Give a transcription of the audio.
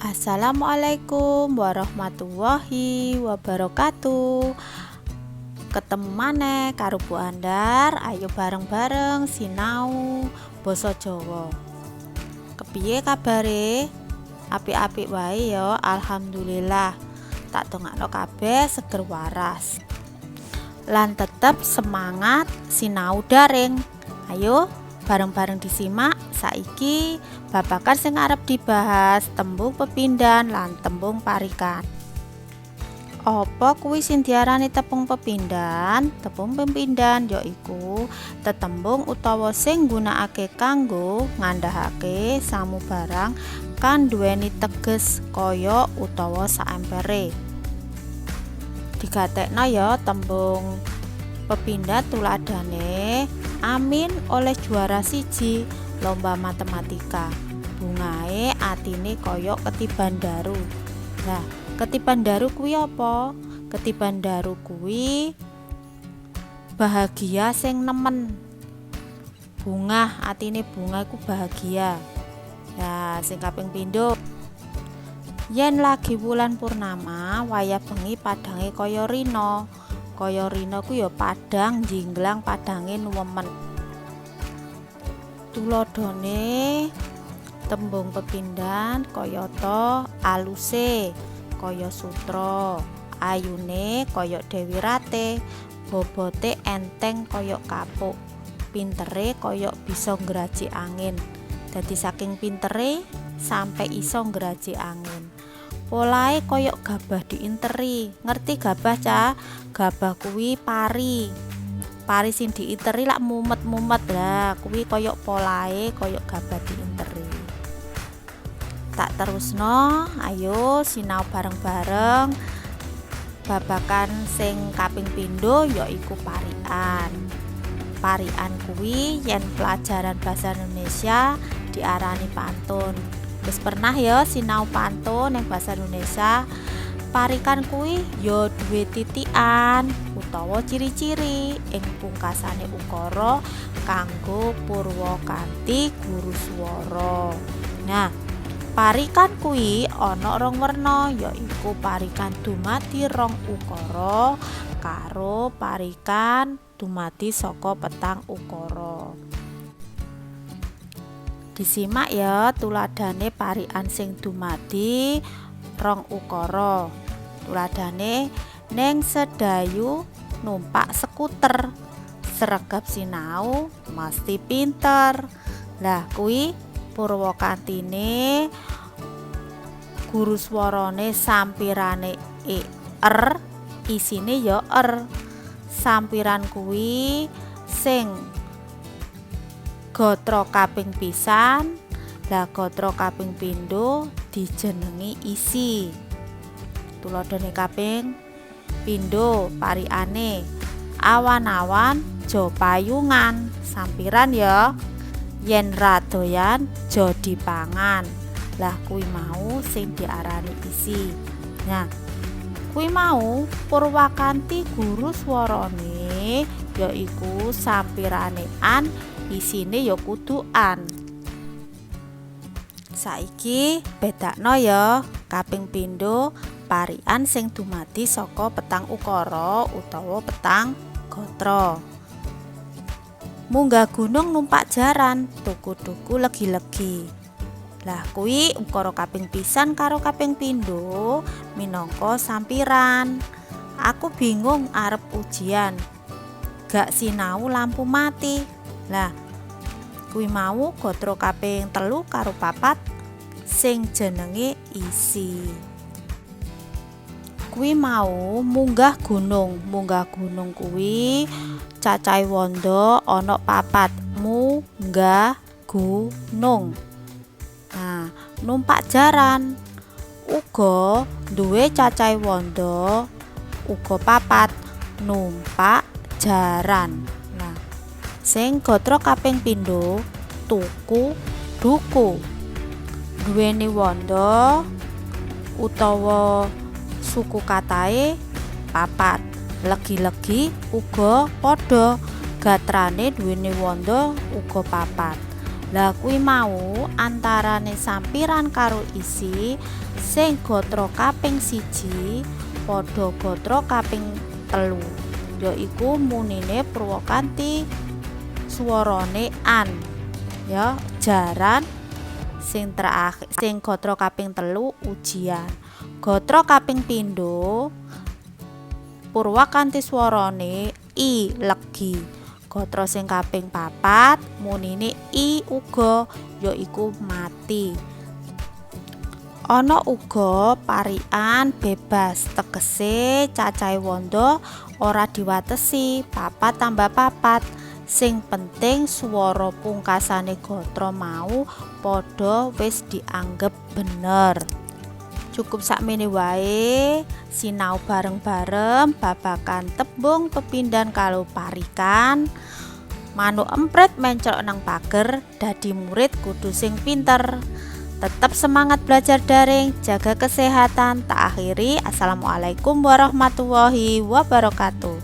Assalamualaikum warahmatullahi wabarakatuh. Ketemu maneh karo Bu Andar. Ayo bareng-bareng sinau basa Jawa. Kepiye kabare? Apik-apik wae ya, alhamdulillah. Tak dongakno kabeh seger waras lan tetep semangat sinau daring. Ayo bareng-bareng disimak saiki babagan sing arep dibahas, tembung pepindhan lan tembung parikan. Apa kuwi sing diarani tembung pepindhan? Tembung pepindhan yaiku tetembung utawa sing nggunakake kanggo ngandhakake samubarang kang nduweni teges kaya utawa saempere. Digatekno ya tembung pepindhan tuladhane: Amin oleh juara 1 lomba matematika. Bungahe atine kaya ketiban daru. Lah, ketiban daru kuwi apa? Ketiban daru kuwi bahagia sing nemen. Bungah, atine bunga iku bahagia. Lah, sing kaping pindho, yen lagi wulan purnama, wayah bengi padange kaya rina. Kaya rina ku ya padhang jinglang, padange nuwemen. Tuladhane tembung pepindhan kayata aluse kaya sutra, ayune kaya Dewi Ratih, bobote enteng kaya kapuk, pintere kaya bisa nggraji angin. Dadi saking pintere sampe iso nggraji angin. Polahe kaya gabah diinteri. Ngerti gabah, Cah? Gabah kuwi pari. Pari sing diinteri lak mumet-mumet. Lah, kuwi kaya polahe kaya gabah diinteri. Tak terusno, ayo sinau bareng-bareng babagan sing kaping pindho, yaiku parikan. Parikan kuwi yen pelajaran basa Indonesia diarani pantun. Wis pernah ya sinau pantun ning basa Indonesia? Parikan kuwi ya duwe titikan utawa ciri-ciri ing pungkasane ukara kanggo purwakanti guru swara. Nah, parikan kuwi ana rong werna, yaiku parikan dumadi rong ukara karo parikan dumadi saka petang ukara. Disimak ya tuladhane parikan sing dumadi rong ukara. Tuladhane: ning Sedayu numpak skuter, sregep sinau mesti pinter. Lah, kuwi purwakantine guru swarane sampirane e er, isine ya er. Sampiran kuwi sing gatra kaping pisan, lah gatra kaping pindho dijenengi isi. Tuladhane kaping pindho parikane: awan-awan ja payungan, sampiran ya, yen ra doyan ja dipangan. Lah, kuwi mau sing diarani isi. Nah, kuwi mau purwakanti guru swarane yaiku sampirane an, isine ya kudu an. Saiki bedakno ya kaping pindho parikan sing dumadi saka petang ukara utawa petang gatra. Munggah gunung numpak jaran, tuku-tuku legi-legi. Lah, kuwi ukara kaping pisan karo kaping pindho minangka sampiran. Aku bingung arep ujian, gak sinau lampu mati. Lah, kuwi mau gatra kaping telu karo papat sing jenenge isi. Kuwi mau munggah gunung. Munggah gunung kuwi cacahe wanda ana papat, munggah gunung. Nah, numpak jaran uga duwe cacahe wanda uga papat, numpak jaran. Nah, sing gatra kaping pindho, tuku duku, duweni wanda utawa suku katae papat. Legi-legi uga padha, gatrane duweni wanda uga papat. Lah, kuwi mau antarane sampiran karo isi sing gatra kaping 1 padha gatra kaping 3, yaiku munine purwakanti swarane an ya, jaran. Sing terakhir, sing gatra kaping 3, ujian. Gatra kaping pindho purwakanti swarane i, legi. Gatra sing kaping 4 munine i uga, yaiku mati. Ana uga parikan bebas, tegese cacahe wanda ora diwatesi papat tambah papat, sing penting swara pungkasane gatra mau padha wis dianggep bener. Cukup sakmene wae sinau bareng-bareng babagan tembung pepindhan karo parikan. Manuk emprit menclok nang pager, dadi murid kudu sing pinter. Tetap semangat belajar daring, jaga kesehatan. Tak akhiri, assalamualaikum warahmatullahi wabarakatuh.